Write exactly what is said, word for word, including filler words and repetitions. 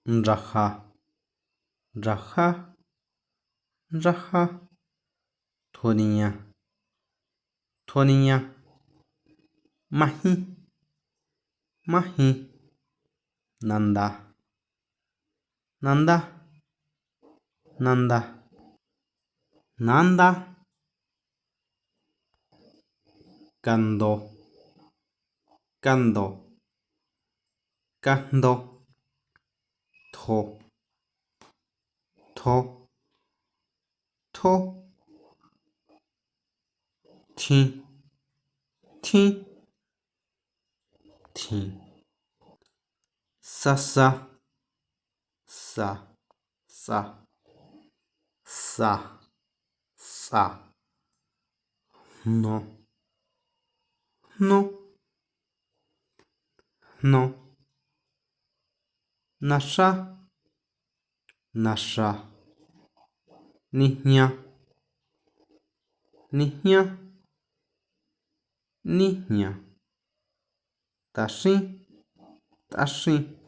Nrahá. Nrahá. Nrahá. Thoniya. Thoniya. Mahi. Mahi. Nanda. Nanda. Nanda. Nanda. Kando. Kando. Kando. Tho. Tho. Tho. Thi. Thi. Thi. Sasa. Sa. Sa. Sa. Sa. Hno. Hno. Hno. Nasha. Nasha. Nihiã. Nihiã. Nihiã. Tashi. Tashi.